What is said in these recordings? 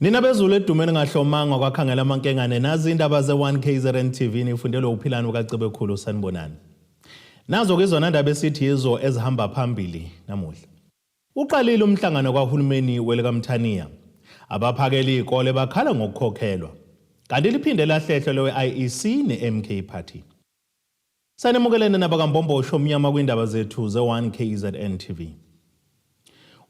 Nina bezulu edumeni ngahlomanga kwakhangela amankengane nazi indaba ze-1 KZN TV nifundelwe uphilani ukaCebekhulu sanibonani. Nazo ke izona ndaba esithi yizo ezihamba phambili namuhla. Uqalile umhlangano kahulumeni welikaMthaniya. Abaphakeli izikole bakhala ngokukhokhelwa. Kanti liphinde lahlehlwa lewe-IEC ne-MK Party. Sanemukelene nabakaMbombosho omnyama kwindaba zethu ze-1 KZN TV.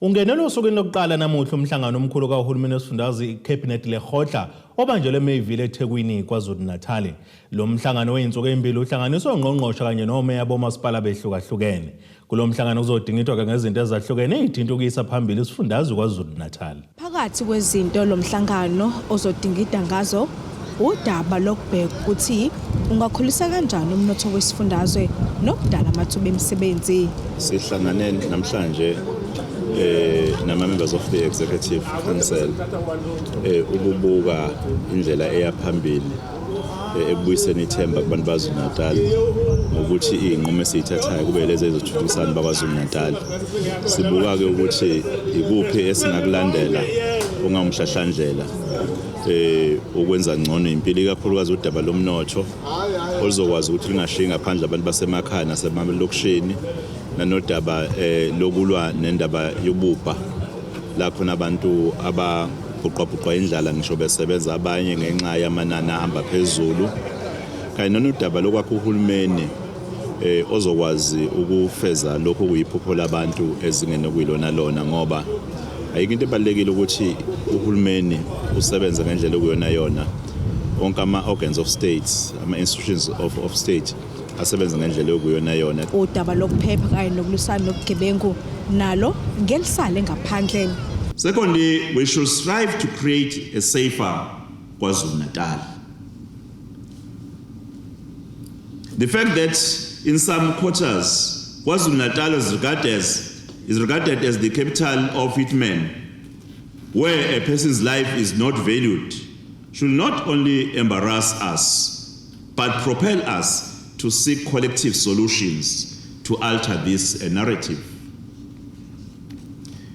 Ungenelwe osukwini lokuqala namuhla umhlangano omkhulu kahulumeni wesifundazwe iCabinet Lekgotla obanjelwe eMayville eThekwini KwaZulu-Natal. Lo mhlangano wey'nsuku ey'mbili uhlanganiswe ongqongqoshe kanye nomeya bomasipala behlukahlukene. Kulo mhlangano kuzodingidwa-ke ngezinto ezahlukene ey'thinta ukuyisa phambili isifundazwe KwaZulu-Natal. Phakathi kwezinto lo mhlangano ozodingida ngazo wudaba lokubheka ukuthi ungakhulisa kanjani umnotho wesifundazwe nokudala amathuba emisebenzi. Sihlangane namhlanje nama members of the executive council ukubuka indlela eya phambili ekubuyiseni ithemba kubantu baKwaZulu-Natal ngokuthi iy'nqumo esiyithathayo kube lezi ezithuthukisana bakwaZulu-Natal. Sibuka-ke ukuthi ikuphi esingakulandela ongawumhlahlandlela ukwenza ngcono impilo, ikakhulukazi udaba lomnotho oluzokwazi ukuthi lingashiyi ngaphandle abantu basemakhaya nasemalokishini, nanodaba lokulwa nendaba yobubha la khona abantu ababhuqwabhuqwa indlala ngisho besebenza abanye ngenxa yamanani ahamba phezulu, kanye nanodaba lokwakha uhulumeni ozokwazi ukufeza lokhu okuyiphupho labantu ezingeni okuyilona lona, ngoba ayikho into ebalulekile ukuthi uhulumeni usebenze ngendlela okuyona yona. Wonke ama-organs of states, ama-institutions of state asebenze ngendlela okuyona yona. Udaba lokuphepha kanye nokulwisana nobugebengu nalo ngelisale ngaphandle. Secondly, we should strive to create a safer KwaZulu-Natal. The fact that in some quarters KwaZulu-Natal is regarded as the capital of hitmen, where a person's life is not valued, should not only embarrass us, but propel us to seek collective solutions to alter this narrative.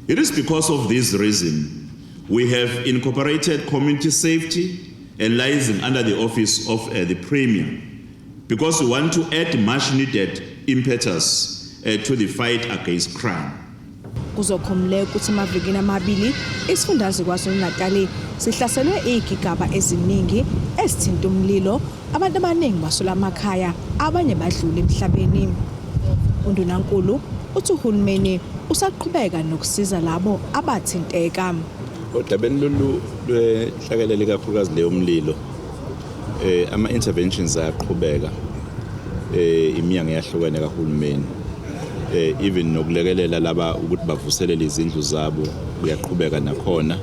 It is because of this reason we have incorporated community safety and liaison under the office of the Premier, because we want to add much needed impetus to the fight against crime. Kuzokhumbuleka ukuthi emavikini amabili isifundazwe KwaZulu-Natal sihlaselwe izigigaba eziningi ezithinta umlilo, abantu abaningi basula amakhaya, abanye badlula emhlabeni. Undunankulu uthi uhulumeni usaqhubeka nokusiza labo abathinteka. Odabeni lolu lwenhlekelele, ikakhulukazi leyo mlilo, ama-interventions ayaqhubeka, iminyango eyahlukene kahulumeni, even nokulekelela laba ukuthi bavuselele izindlu zabo kuyaqhubeka nakhona,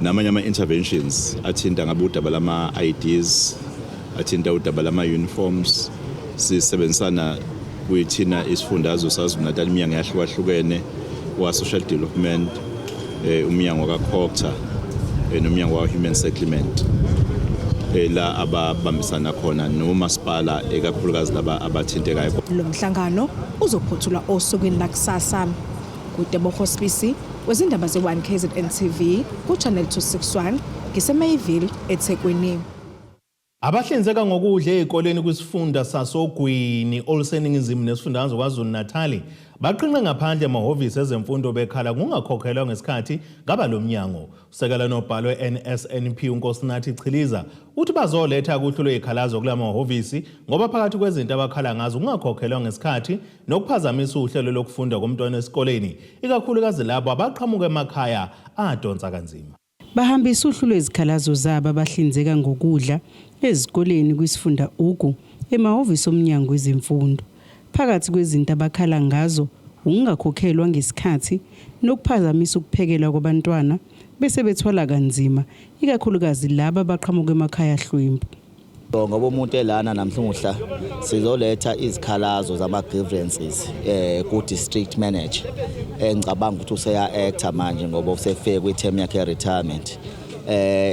namanye ama-interventions athinta ngabe udaba lama-IDs, athinta udaba lama-uniforms. Sisebenzisana kuyithina isifundazwe saZulu-Natal, iminyango eyahlukahlukene wa-social development, umnyango kaCogta, nomnyango wa-human settlement, la ababambisana khona nomasipala, ekakhulukazi laba abathintekayo. Lo mhlangano uzophothulwa osukwini lakusasa. KuTebogo Sibisi wezindaba ze-1 KZN TV ku-Channel 261, ngiseMayville, eThekwini. Abahlinzeka ngokudla ey'koleni kwisifunda sasoGwini oluseningizimu nesifundazwe KwaZulu-Natal baqhinqe ngaphandle emahhovisi ezemfundo bekhala kungakhokhelwa ngesikhathi ngaba lo mnyango. Usekela nobhalo we-NSNP uNkosinathi Chiliza uthi bazoletha kuhlu lwey'khalazo kula mahhovisi ngoba phakathi kwezinto abakhala ngazo kungakhokhelwa ngesikhathi nokuphazamisa uhlelo lokufunda komntwana esikoleni, ikakhulukazi labo abaqhamuka emakhaya adonsa kanzima. Bahambisa uhlu lwezikhalazo zabo abahlinzeka ngokudla ezikoleni kwisifunda Ugu emahhovisi omnyango wezemfundo. Phakathi kwezinto abakhala ngazo ukungakhokhelwa ngesikhathi nokuphazamisa ukuphekelwa kwabantwana bese bethwala kanzima, ikakhulukazi laba abaqhamuka emakhaya ahlwempu. Ngoba umuntu elana namhla sizoletha izikhalazo zama grievances ku district manager, engicabanga ukuthi useya acta manje ngoba usefike kwi term yakhe retirement.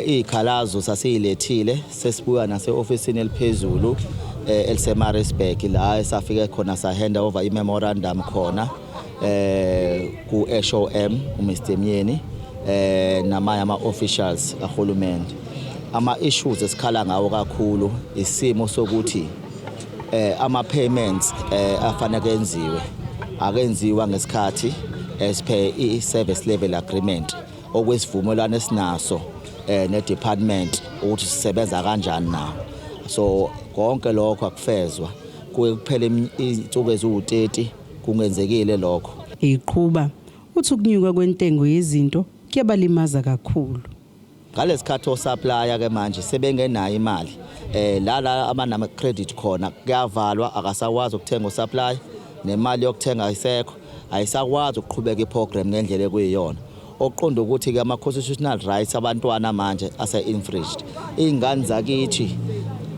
Izikhalazo sasiyilethile, sesibuya nase officeini eliphezulu eliseMaritzburg, la esafike khona sa hand over i memorandum khona ku HOM uMr Myeni. Namanye ama officials kahulumende. Ama issues esikhala ngawo kakhulu isimo sokuthi ama payments afanele enziwe akenziwa ngesikhathi as per i service level agreement, okwesivumelwano esinaso ne department ukuthi sisebenza kanjani nawo. So konke lokho akufezwa, kuye kuphela izinsuku eziwu-30 kungenzekile lokho. Eqhuba uthi ukunyuka kwentengo yezinto kuyabalimaza kakhulu. Ngalesikhathi osupplier ke manje sebengenayo imali, la abanama credit khona kuyavalwa, akasakwazi ukuthenga usupplier, nemali yokuthenga ayisekho, ayisakwazi ukuqhubeka iprogram ngendlela ekuyiyona, okuqonda ukuthi ke ama constitutional rights abantwana manje ase infringed. Izingane zakithi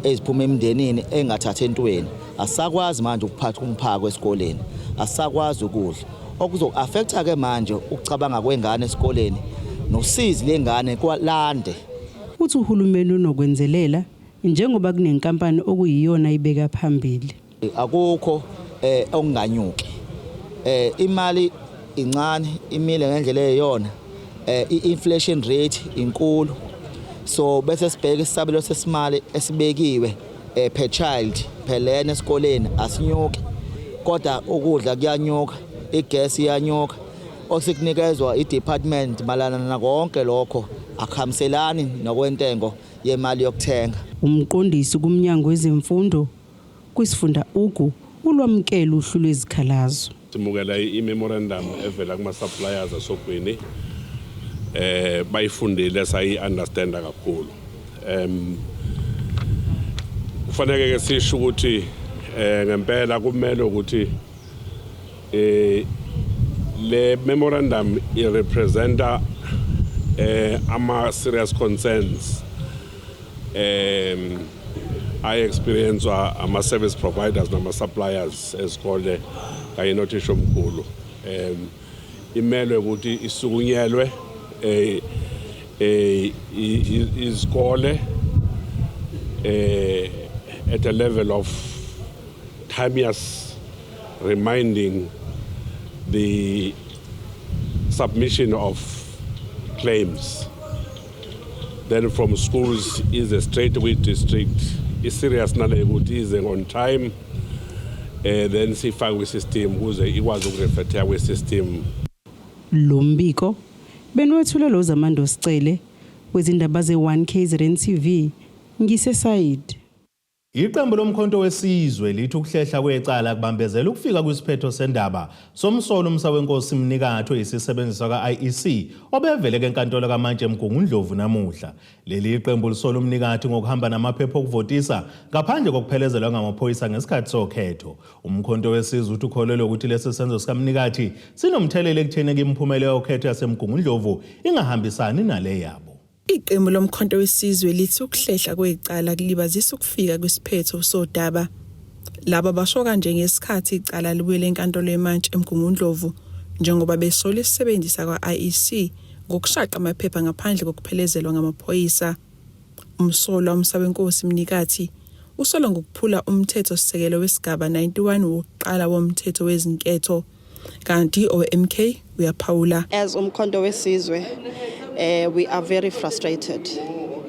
eziphuma emndenini engathatha entweni asakwazi manje ukuphatha umphako esikoleni, asakwazi ukudla, okuzo-affecta ke manje ukucabanga kwengane esikoleni nosizi lengane kwalande. Uthi uhulumeni unokwenzelela njengoba kunenkampani okuyiyona ibeka phambili. Akukho okunganyuki, imali incane, imile ngendlela eyiyona, i-inflation rate inkulu. So bese sibheka isabelo sesimali esibekiwe per child per learner esikoleni asinyuki, kodwa ukudla kuyanyuka, igesi iyanyuka. Osikunikezwa i-department malana nakonke lokho akuhambiselani nokwentengo yemali yokuthenga. Umqondisi kumnyango wezemfundo kwisifunda Ugu ulwamkela uhlu lwezikhalazo. Simukela i-memorandum evela kuma-suppliers asogwini. Bayifundile, sayi-understanda kakhulu. Kufanele ke sisho ukuthi ngempela kumele ukuthi le memorandum irepresenta ama serious concerns ayi-experiencewa ama service providers nama suppliers ezikole kanye nothisha omkhulu. Imelwe ukuthi isukunyelwe izikole at a level of timeous reminding the submission of claims. Then from schools is a straight with district is serious nale ukuthi ize on time, then sifake kwi-system ukuze ikwazi ukureflecta kwi-system. Lo mbiko beniwethule lo Zamando Sicele wezindaba ze-1 KZN TV ngiseSayidi. Iqembu lomkhonto wesizwe lithi ukuhlehla kwecala kubambezela ukufika kwisiphetho sendaba somsolo uMsawenkosi Mnikathi, oyisisebenzi saka-IEC, obevele enkantolo kaMantshi eMgungundlovu namuhla. Leli qembu lisola uMnikathi ngokuhamba namaphepha okuvotisa ngaphandle kokuphelezelwa ngamaphoyisa ngesikhathi sokhetho. Umkhonto wesizwe uthi ukholelwa ukuthi lesi senzo sikaMnikathi sinomthelela ekutheni imiphumela yokhetho yaseMgungundlovu ingahambisani nale yabo. Iqembu lomkhonto wesizwe lithi ukuhlehla kwecala kulibazisa ukufika kwisiphetho sodaba. Laba basho kanje ngesikhathi icala libuyele enkantolo yemantshi eMgungundlovu, njengoba besola isisebenzi sakwa-IEC ngokushaqa amaphepha ngaphandle kokuphelezelwa ngamaphoyisa. Umsolwa uMsawenkosi Mnikathi usolwa ngokuphula umthetho-sisekelo wesigaba 91 wokuqala womthetho wezinketho, kanti owe-MK uyaphawula. As Umkhonto weSizwe, we are very frustrated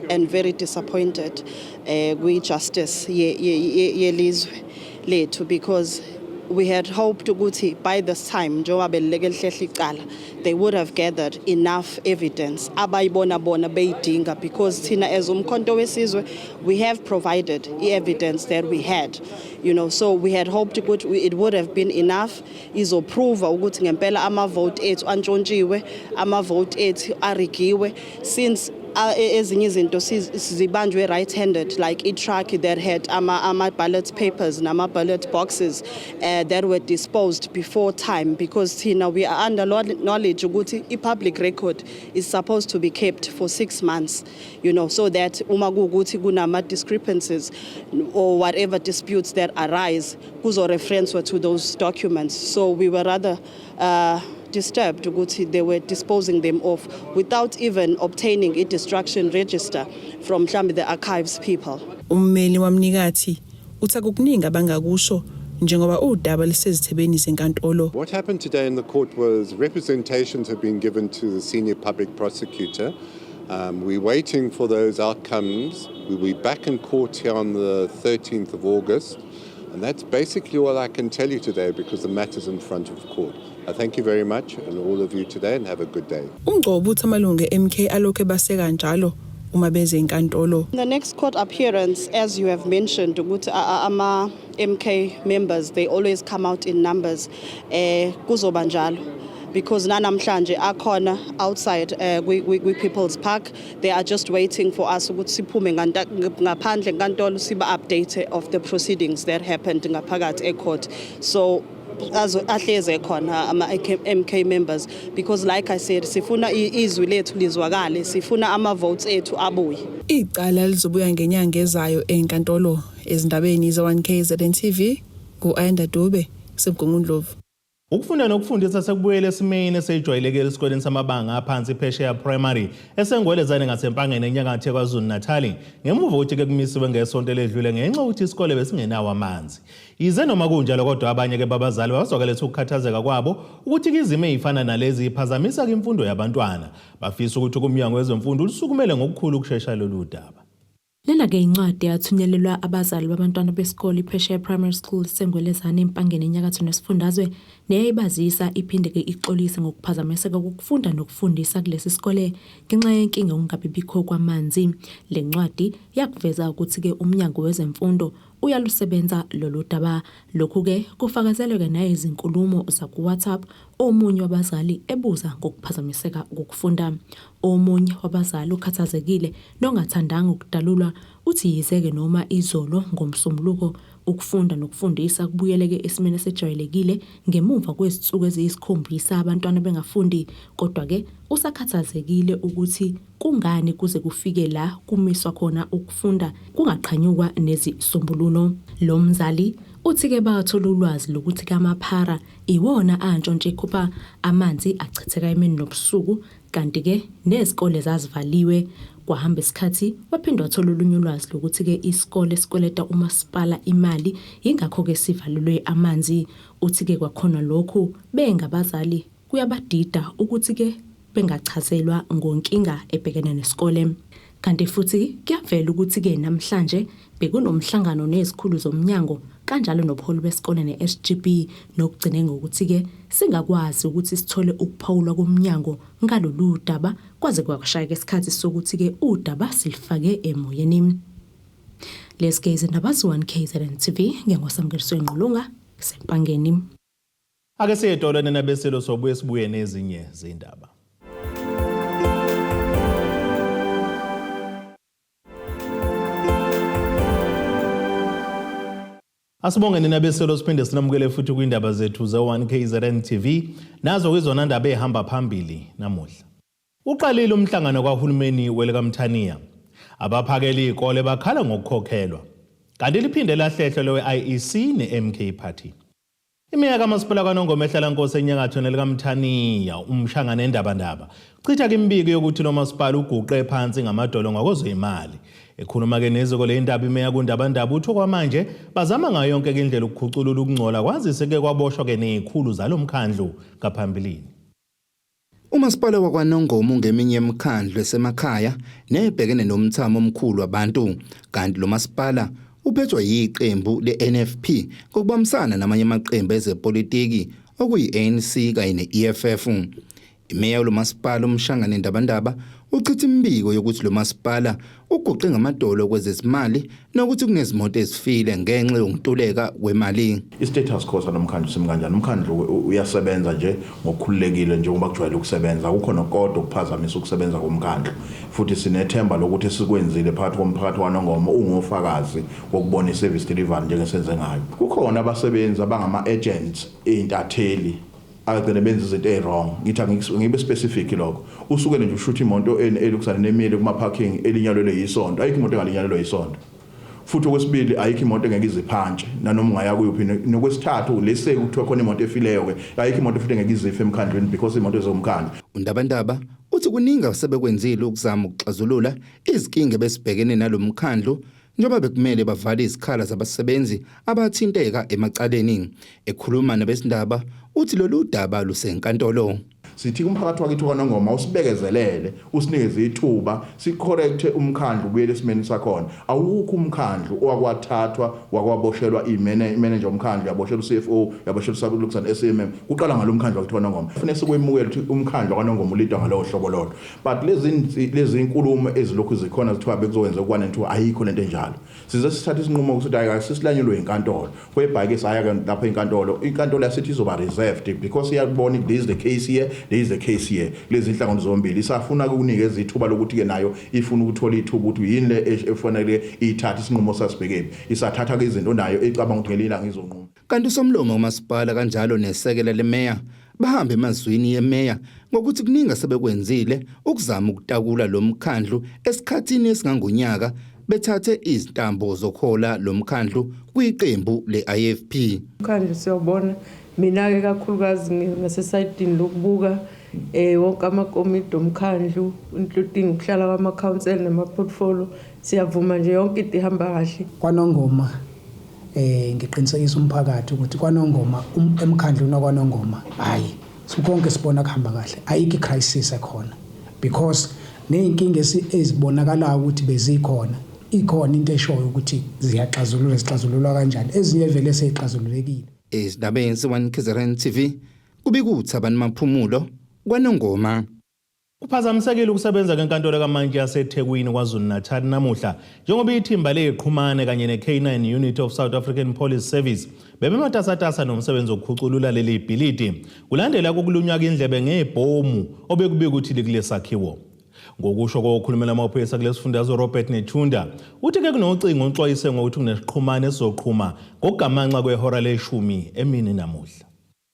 and very disappointed kwi-justice yelizwe lethu, because we had hoped ukuthi by this time, njengoba belileke lihlehla icala, they would have gathered enough evidence abayibona bona beyidinga, because thina as Umkhonto weSizwe, we have provided i-evidence that we had. So we had hoped ukuthi it would have been enough, izoprova ukuthi ngempela ama-vote ethu antshontshiwe, ama-vote ethu arigiwe, since ezinye izinto zibanjwe red handed, like i-truck that had ama ballot papers nama ballot boxes that were disposed before time, because thina we are under knowledge ukuthi i-public record is supposed to be kept for 6 months, so that uma kuwukuthi kunama discrepancies or whatever disputes that arise, kuzo reference to those documents. So we were rather disturbed ukuthi they were disposing them off without even obtaining a destruction register from mhlambe the archives people. Ummeli waMnikathi uthi akukuningi abangakusho. Njengoba udaba lisezithebeni zenkantolo. What happened today in the court was representations have been given to the senior public prosecutor. We're waiting for those outcomes. We'll be back in court here on the 13th of August. And that's basically all I can tell you today because the matter's in front of court. I thank you very much and all of you today and have a good day. UNgcobo uthi amalungu e-MK alokhu ebaseka njalo uma beze enkantolo. The next court appearance, as you have mentioned, ukuthi ama MK members, they always come out in numbers. Kuzoba njalo because nanamhlanje akhona outside kwi People's Park. They are just waiting for us ukuthi siphume ngaphandle enkantolo, siba update of the proceedings that happened ngaphakathi ecourt. So ahleze khona ama MK members because, like I said, sifuna izwi lethu lizwakale, sifuna ama votes ethu abuye. Icala lizobuya ngenyanga ezayo enkantolo. Ezindabeni ze-1 KZN TV, ngu-Ayanda Dube, seMgungundlovu. Ukufunda nokufundisa sekubuyele esimeni esejwayelekile esikoleni samabanga aphansi Phesheya Primary eseNgwelezane ngaseMpangeni enyakatho yaKwaZulu Natal, ngemuva kokuthi-ke kumisiwe ngesonto eledlule ngenxa yokuthi isikole besingenawo amanzi. Yize noma kunjalo, kodwa abanye-ke babazali bazwakaletha ukukhathazeka kwabo ukuthi-ke izimo ey'fana nalezi iphazamisa-ke imfundo yabantwana. Bafisa ukuthi kumnyango wezemfundo ulusukumele ngokukhulu ukushesha lolu daba. Lena-ke incwadi yathunyelelwa abazali babantwana besikole iPhesheya Primary School seNgwelezane eMpangeni enyakatho nesifundazwe, neyayibazisa iphinde-ke ixolise ngokuphazamiseka kokufunda nokufundisa kulesi sikole ngenxa yenkinga yokungabi bikho kwamanzi. Le ncwadi yakuveza ukuthi-ke umnyango wezemfundo uyalusebenza lolu daba. Lokhu-ke kufakazeleke nayizinkulumo zaku-WhatsApp, omunye wabazali ebuza ngokuphazamiseka kokufunda. Omunye wabazali ukhathazekile nongathandanga ukudalulwa uthi yize-ke noma izolo ngoMsombuluko ukufunda nokufundisa kubuyeleke esimeni esejwayelekile ngemuva kwezinsuku eziyisikhombisa abantwana bengafundi, kodwa-ke usakhathazekile ukuthi kungani kuze kufike la kumiswa khona ukufunda kungaqhanyukwa nezisombululo. Lo mzali uthi-ke bathola ulwazi lokuthi kamaphara iwona antshontshe ekhupha amanzi achitheka emini nobusuku, kanti-ke nezikole zazivaliwe. Kwahamba isikhathi waphinde wathola olunye ulwazi lokuthi-ke isikole sikweleta umasipala imali, yingakho-ke sivalelwe amanzi. Uthi-ke kwakhona lokhu bengabazali kuyabadida ukuthi-ke bengachazelwa ngonkinga ebhekene nesikole. Kanti futhi kuyavela ukuthi-ke namhlanje bekunomhlangano nezikhulu zomnyango kanjalo nobuholi besikole ne-SGB, nokugcine ngokuthi-ke singakwazi ukuthi sithole ukuphawulwa komnyango ngalolu daba kwaze kwashayeka isikhathi sokuthi-ke udaba silifake emoyeni. Lezi-ke izindaba ze-1 KZN TV, ngingoSamukeliso Ngqulunga, seMpangeni. Ake siye edolweni nabeselo, sobuye sibuye nezinye zindaba. Asibonge nina beselo, siphinde sinamukele futhi kwindaba zethu ze-1 KZN TV. Nazo kwizona ndaba ehamba phambili namuhla. Uqalile umhlangano kahulumeni welikaMthaniya. Abaphakeli izikole bakhala ngokukhokhelwa. Kanti liphinde lahlehlwa lewe-IEC ne-MK Party. Imeya kamasipala kaNongoma eHlalankosi enyakatho nelikaMthaniya uMshangane Ndabandaba chitha-ke imibiko yokuthi lo masipala uguqe phansi ngamadolo ngakozwemali. Ekhuluma-ke neziko ley'ndaba, imeya kuNdabandaba uthi okwamanje bazama ngayo yonke-ke indlela ukukhuculula ukungcola, kwazise-ke kwaboshwa-ke ney'khulu zalo mkhandlu ngaphambilini. Umasipala wakwaNongoma ungeminye imikhandlu esemakhaya nebhekene nomthamo omkhulu wabantu, kanti lo masipala uphethwe yiqembu le-NFP ngokubambisana namanye amaqembu ezepolitiki okuyi-ANC kanye ne-EFF. Imeya lo masipala uMshangane Ndabandaba uchitha imibiko yokuthi lo masipala uguqe ngamadolo kwezezimali nokuthi kunezimoto ezifile ngenxa yokuntuleka kwemali. I-status quo salomkhandlu simi kanjani? Umkhandlu uyasebenza nje ngokukhululekile njengoba kujwayele ukusebenza. Akukho nokodwa ukuphazamisa ukusebenza komkhandlu, futhi sinethemba lokuthi esikwenzile phakathi komphakathi waNongoma ungofakazi wokubona i-service delivery njengesenze ngayo. Kukhona abasebenzi abangama-agents, iy'ntatheli, agcine benza izinto ey'wrong. Ngithi ngibe specific, lokho usukele nje ushutha imoto elukusana nemile kuma-parking elinyalelwe yisonto. Ayikho imoto engalinyalelwe yisonto. Futhi okwesibili, ayikho imoto engeke iziphantshi nanoma ungaya kuyuphi. Nokwesithathu, lese kuthiwa khona imoto efileyo-ke, ayikho imoto futhi engeke izife emkhandlwini because imoto ezomkhandlu. UNdabandaba uthi kuningi asebekwenzile ukuzama ukuxazulula izinkinga ebesibhekene nalomkhandlu. njengoba bekumele bavale izikhala zabasebenzi abathinteka emacaleni. Ekhuluma nabezindaba uthi lolu daba lusenkantolo. Sithi umphakathi wakithi kwaNongoma usibekezelele, usinikeze ithuba, sicorrecte umkhandlu ubuyele esimeni sakhona. Awukho umkhandlu owakwathathwa wakwaboshelwa imanager umkhandlu, yaboshelwa uCFO, yaboshelwa uSaluxan SMM. Kuqala ngalo mkhandlu wakithi kwaNongoma. Kufanele sikwemukele ukuthi umkhandlu kwaNongoma ulidwa ngalowo hlobo lolo. But lezi inkulumo ezilokhu zikhona zithiwa bekuzokwenza ukwane 2, ayikho lento enjalo. Size sithathe isinqumo ukuthi hayi, sisihlanyelwe inkantolo. Kwebhayike saya ke lapha inkantolo, inkantolo yasithi izoba reserved because iyakubona there is the case here, there is the case here. Lezi inhlangano zombili isafuna ukunikeza ithuba lokuthi ke nayo ifuna ukuthola ithuba ukuthi yini le efanele ithathe isinqumo sasibhekephi. Isathatha ke izinto nayo ecabanga ukuthi ngelinye ilanga izonquma. Kanti usomlomo umasipala kanjalo nesekela lemeya bahambe emazwini yemeya ngokuthi kuningi asebekwenzile ukuzama ukutakula lo mkhandlu esikhathini esingangonyaka bethathe izintambo zokuhola lo mkhandlu kwiqembu le-IFP. Umkhandlu siyawubona, mina-ke kakhulukazi ngasesayidini lokubuka wonke amakomidi omkhandlu, including ukuhlala kwamakhansela nama-portfolio. Siyavuma nje, yonke into ihamba kahle. KwaNongoma, ngiqinisekisa umphakathi ukuthi kwaNongoma, emkhandlwini wakwaNongoma, hayi, konke sibona kuhamba kahle, ayikho icrisis ekhona because ney'nkinga ezibonakalayo ukuthi bezikhona, ikhona into eshoyo ukuthi ziyaxazululwa, zixazululwa kanjani, ezinye vele seyixazululekile. Ezindabeni ze-1 KZN TV, kubika uThabani Maphumulo kwaNongoma. Kuphazamisekile ukusebenza kwenkantolo kamantshi yaseThekwini KwaZulu-Natal namuhla njengoba ithimba leyiqhumane kanye ne-K9 Unit of South African Police Service bebematasatasa nomsebenzi wokukhuculula leli bhilidi kulandela ukulunywa indlebe ngebhomu obekubikwa ukuthi likulesakhiwo. Ngokusho kokhulumela amaphoyisa kulesifundazwe Robert Netshiunda, uthi ke kunocingo oluxwayise ngokuthi kunesiqhumane esizoqhuma ngokugamanxa kwehora leshumi emini namuhla.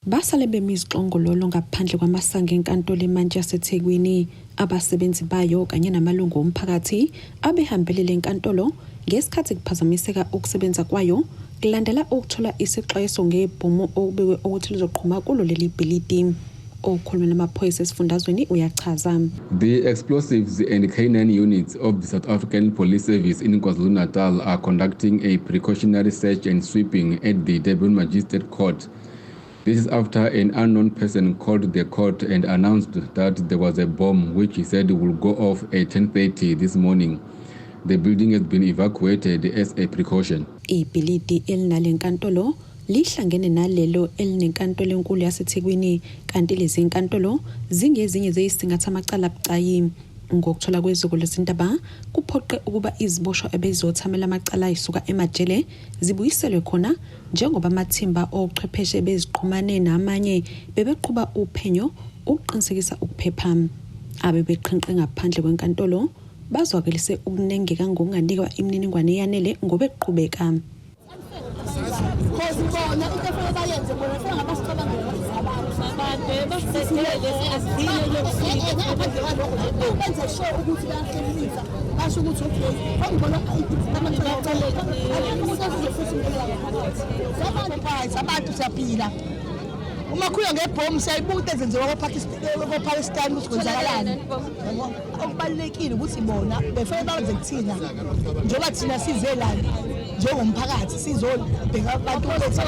Basale bemi izixongololo ngaphandle kwamasango enkantolo emantshi yaseThekwini abasebenzi bayo kanye namalungu omphakathi abehambele le nkantolo ngesikhathi kuphazamiseka ukusebenza kwayo kulandela ukuthola isixwayiso ngebhomu okubikwe ukuthi lizoqhuma kulo leli bhilidi. Okhulumela amaphoyisa esifundazweni uyachaza. The explosives and K9 units of the South African Police Service in KwaZulu-Natal are conducting a precautionary search and sweeping at the Durban Magistrate Court. This is after an unknown person called the court and announced that there was a bomb which he said will go off at 10:30 this morning. The building has been evacuated as a precaution. Ibhilidi elinale nkantolo lihlangene nalelo elinenkantolo enkulu yaseThekwini, kanti lezi nkantolo zingezinye zeyisingatha amacala abucayi. Ngokuthola kweziko lezindaba, kuphoqe ukuba iziboshwa ebezothamela amacala ayisuka emajele zibuyiselwe khona njengoba amathimba ochwepheshe beziqhumane namanye bebeqhuba uphenyo ukuqinisekisa ukuphepha. Abebeqhinqe ngaphandle kwenkantolo bazwakalise ukunengeka ngokunganikwa imininingwane eyanele ngobeqhubeka. Because bona into efanele bayenze, bona fanele ngabasicabangela abantu, benze sure ukuthi bayahlelisa, basho ukuthi okay, ngibona umuntu futhi ngaphakathi abantu siyaphila. Uma khulwa ngebhomu, siyayibuka into ezenziwa ko-Palestine ukuthi kwenzakalani. Okubalulekile ukuthi bona befanele bawenze kuthina njengoba thina size lana njengomphakathi sizobheka abantu bethu,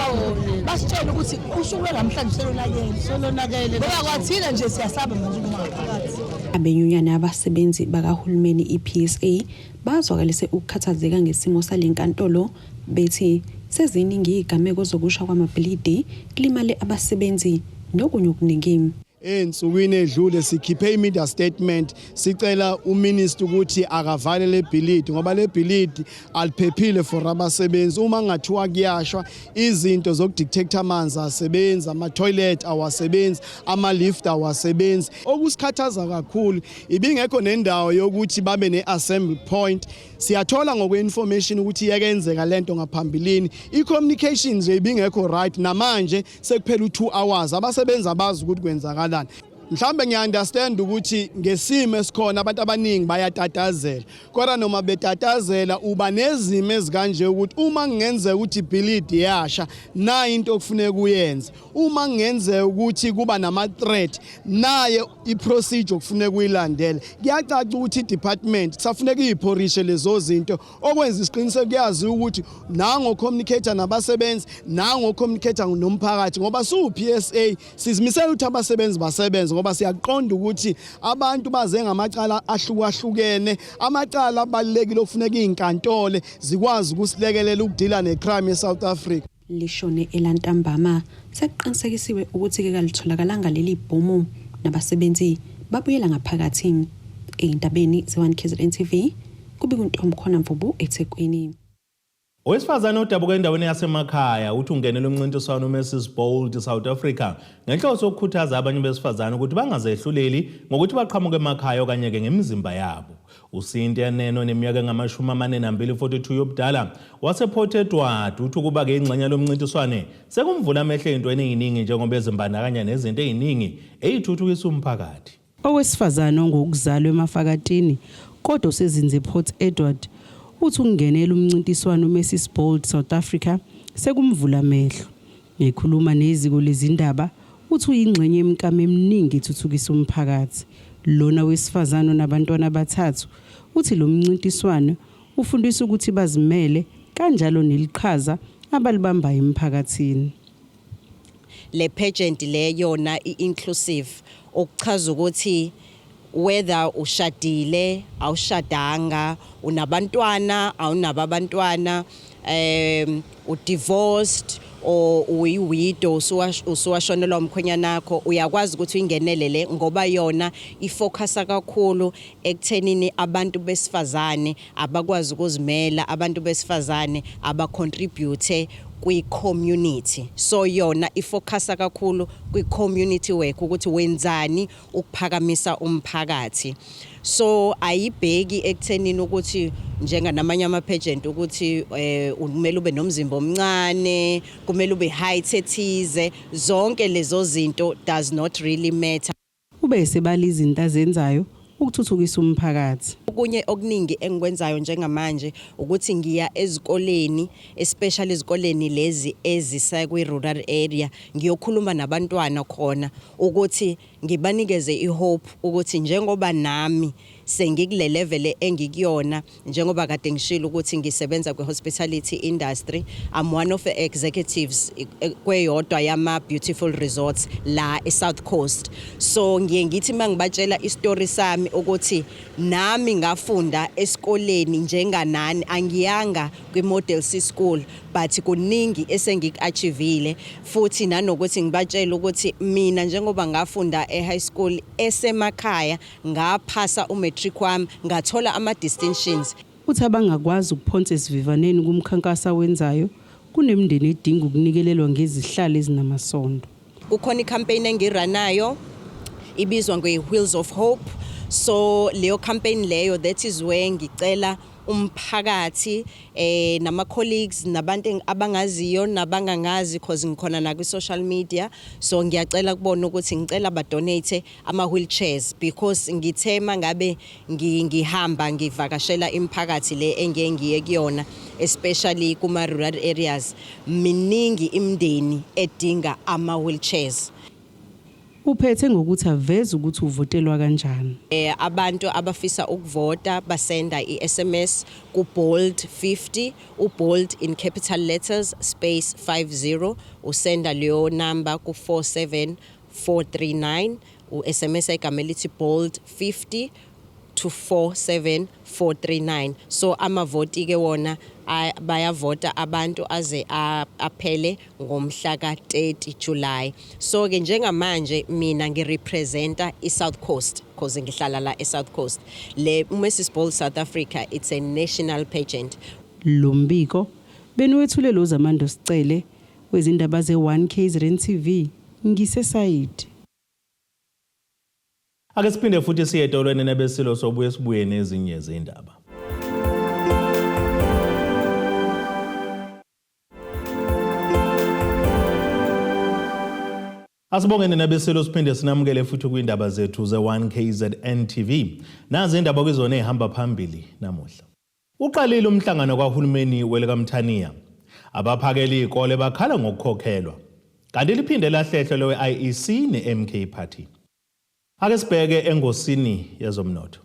basitshele ukuthi usuku lwanamhlanje selonakele, selonakele, ngoba kwathina nje siyasaba manje uma ngaphakathi. Abenyunyana abasebenzi bakahulumeni i-PSA bazwakalise ukukhathazeka ngesimo sale nkantolo, bethi seziningi izigameko zokusha kwamabhilidi, kulimale abasebenzi nokunye okuningi. Ey'nsukwini edlule sikhiphe i-media statement sicela uminister ukuthi akavale le bhilidi ngoba le bhilidi aliphephile for abasebenzi. Uma kungathiwa kuyashwa, izinto zokudetecta amanzi asebenzi, ama-toilet awasebenzi, ama-lift awasebenzi. Okusikhathaza kakhulu, ibingekho nendawo yokuthi babe ne-assembly point. Siyathola ngokwe-information ukuthi iyakenzeka lento ngaphambilini, i-communication nje ibingekho right. Namanje sekuphela u-2 hours abasebenzi abazi ukuthi kwenzakalani. Mhlawumbe ngiya-understand ukuthi ngesimo esikhona abantu abaningi bayatatazela, kodwa noma betatazela uba nezimo ezikanje ukuthi uma kungenzeka ukuthi ibhilidi yasha, nayo into okufuneka uyenze. Uma kungenzeka ukuthi kuba nama-threat, naye i-procedure okufuneka uyilandele. Kuyacaca ukuthi i-department kusafuneka iyiphorishe lezo zinto, okwenza isiqiniseko kuyaziwa ukuthi nango-communicator nabasebenzi, nango-communicator nomphakathi, ngoba siwu-PSA sizimisela ukuthi abasebenzi basebenze, ngoba siyaqonda ukuthi abantu baze ngamacala ahlukahlukene, amacala abalulekile okufuneka iy'nkantolo zikwazi ukusilekelela ukudila ne-crime e-South Africa. Lishone elantambama sekuqinisekisiwe ukuthi-ke kalitholakalanga leli bhomu, nabasebenzi babuyela ngaphakathi. Ey'ndabeni ze-1 KZN TV, kubika uNtomkhona Mvubu eThekwini. Owesifazane odabuka endaweni yasemakhaya uthi ungenele umncintiswano uMrs Bold South Africa ngenhloso yokukhuthaza abanye besifazane ukuthi bangazehluleli ngokuthi baqhamuke emakhaya okanye-ke ngemizimba yabo. UCynthia Neno neminyaka engama-42 42 yobudala wasePort Edward uthi ukuba-ke ingxenye lomncintiswane sekumvula amehlo ey'ntweni ey'ningi njengoba ezimbandakanya nezinto ey'ningi ey'thuthukisa umphakathi. Owesifazane ongowokuzalwa eMafakatini kodwa osezinze ePort Edward uthi ukungenela umncintiswano uMrs Bold South Africa sekumvula amehlo. Ekhuluma neziko lezindaba uthi uyingxenye yemiklamo eminingi ethuthukisa umphakathi. Lona wesifazane onabantwana abathathu uthi lo mncintiswano ufundisa ukuthi bazimele kanjalo neliqhaza abalibambayo emphakathini. Le pageant le yona i-inclusive, okuchaza ukuthi whether ushadile, awushadanga, unabantwana, awunabo abantwana, u-divorced or uyi-widow, usuwashonelwa umkhwenyana wakho, uyakwazi ukuthi uyingenele le, ngoba yona ifocusa kakhulu ekuthenini abantu besifazane abakwazi ukuzimela, abantu besifazane abacontribute kwi-community. So yona ifocusa kakhulu kwi-community work, ukuthi wenzani ukuphakamisa umphakathi. So ayibheki ekuthenini ukuthi njenganamanye ama-pageant ukuthi kumele ube nomzimba omncane, kumele ube height ethize. Zonke lezo zinto does not really matter. Ube esebala izinto azenzayo ukuthuthukisa umphakathi. Okunye okuningi engikwenzayo njengamanje ukuthi ngiya ezikoleni, especially ezikoleni lezi ezisakwi-rural area, ngiyokhuluma nabantwana khona ukuthi ngibanikeze i-hope ukuthi njengoba nami sengikule level engikuyona, njengoba kade ngishilo ukuthi ngisebenza kwi-hospitality industry, I'm one of the executives kweyodwa yama-beautiful resorts la e-South Coast. So ngiye ngithi uma ngibatshela isitori sami ukuthi nami ngafunda esikoleni njenganani, angiyanga kwi-Model C school, but kuningi esengiku-achievile, futhi nanokuthi ngibatshele ukuthi mina njengoba ngafunda e-high school esemakhaya, ngaphasa umatric wami, ngathola ama-distinctions. Uthi abangakwazi ukuphonsa esivivaneni kumkhankaso awenzayo kunemindeni edinga ukunikelelwa ngezihlalo ezinamasondo. Kukhona i-campaign engirunayo ibizwa nge-Wheels of Hope. So leyo campaign leyo, that is where ngicela umphakathi nama colleagues nabantu abangaziyo nabangangazi, cause ngikhona na kwi social media. So ngiyacela kubona ukuthi ngicela ba donate ama wheelchairs, because ngithe mangabe ngihamba ngivakashela imiphakathi le engiye ngiye kuyona, especially kuma rural areas, miningi imindeni edinga ama wheelchairs. Uphethe ngokuthi aveze ukuthi uvotelwa kanjani. Abantu abafisa ukuvota basenda i-SMS ku bold 50, ubold in capital letters, space 50, usenda leyo number ku 47439. U-SMS igama elithi bold 50 to 47439. So amavoti ke wona bayavota abantu aze aphele ngomhla ka-30 July. So ke njengamanje mina ngirepresenta i-South Coast because ngihlala la e-South Coast. Le Mrs Bold South Africa, it's a national pageant. Lo mbiko beniwethule lo Zamando Sicele wezindaba ze-1 KZN TV ngisesayidi. Ake siphinde futhi siye etolweni nebesilo, sobuye sibuye nezinye izindaba. Asibonge nina beselo siphinde sinamukele futhi kwindaba zethu ze-1KZN TV. Nazi indaba kwizona ezihamba phambili namuhla. Uqalile umhlangano kahulumeni welikamthaniya. Abaphakeli izikole bakhala ngokukhokhelwa. Kanti liphinde lahlehle lowe-IEC ne-MK Party. Ake sibheke engosini yezomnotho.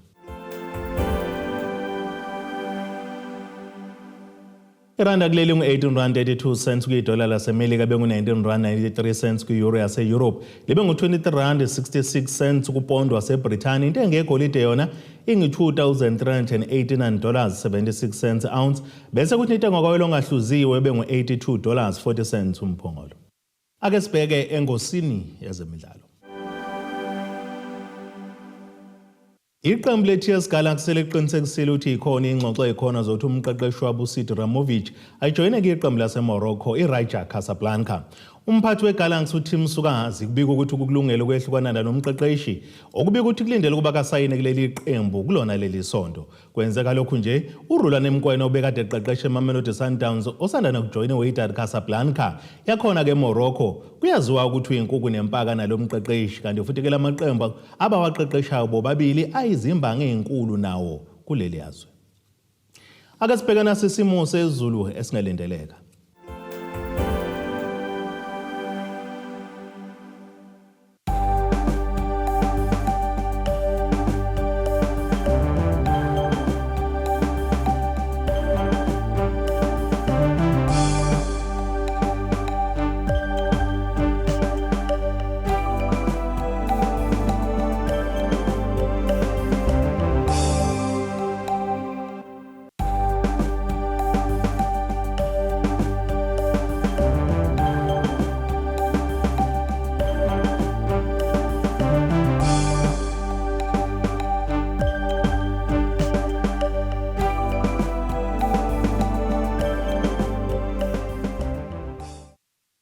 Iranda kuleli ngu-18 rand 82 cents kwidola laseMelika bengu-19 rand 93 cents kwi-euro yase-Europe libe ngu-23 rand 66 cents kupondo waseBrithani. Intengo yegolide yona ingu-2389 dollars 76 cents ounce bese kuthi intengo kwawelo ongahluziwe bengu-82 dollars 40 cents umphongolo. Ake sibheke engosini yezemidlalo. Iqembu le-TS Galaxy seliqinisekisile ukuthi ikhona ingxoxo ekhona zokuthi umqeqeshi wabo uSead Ramovic ajoyine iqembu laseMorocco iRaja Casablanca. Umphathi weGalaxy uTim Sukazi kubika ukuthi kukulungele ukwehlukana nomqeqeshi okubika ukuthi kulindele ukuba kasayine kuleli qembu kulona leli sonto. Kwenzeka lokhu nje uRulani Mokwena obekade eqeqesha eMamelodi Sundowns osanda nokujoyina iWydad Casablanca yakhona ke eMorocco kuyaziwa ukuthi uyinkuku nempaka nalo mqeqeshi kanti futhi ke lamaqembu abawaqeqeshayo bobabili ayizimbangi ezinkulu nawo kuleli yazwe. Ake sibheke nasi isimo sezulu esingalindeleka.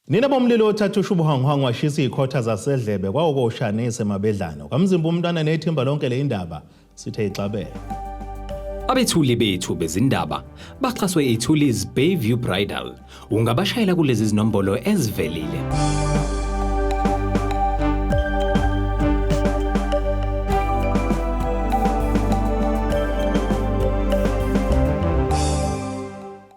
Nina bomlilo othatha ushubuhwanguhwangu washisa izikhotha zasedlebe kwawukoshanise mabedlana. Kwamzimba umntwana nethimba lonke le indaba sithe ixabele. Abethuli bethu bezindaba baxhaswe iThulis Bayview Bridal. Ungabashayela kulezi zinombolo ezivelile.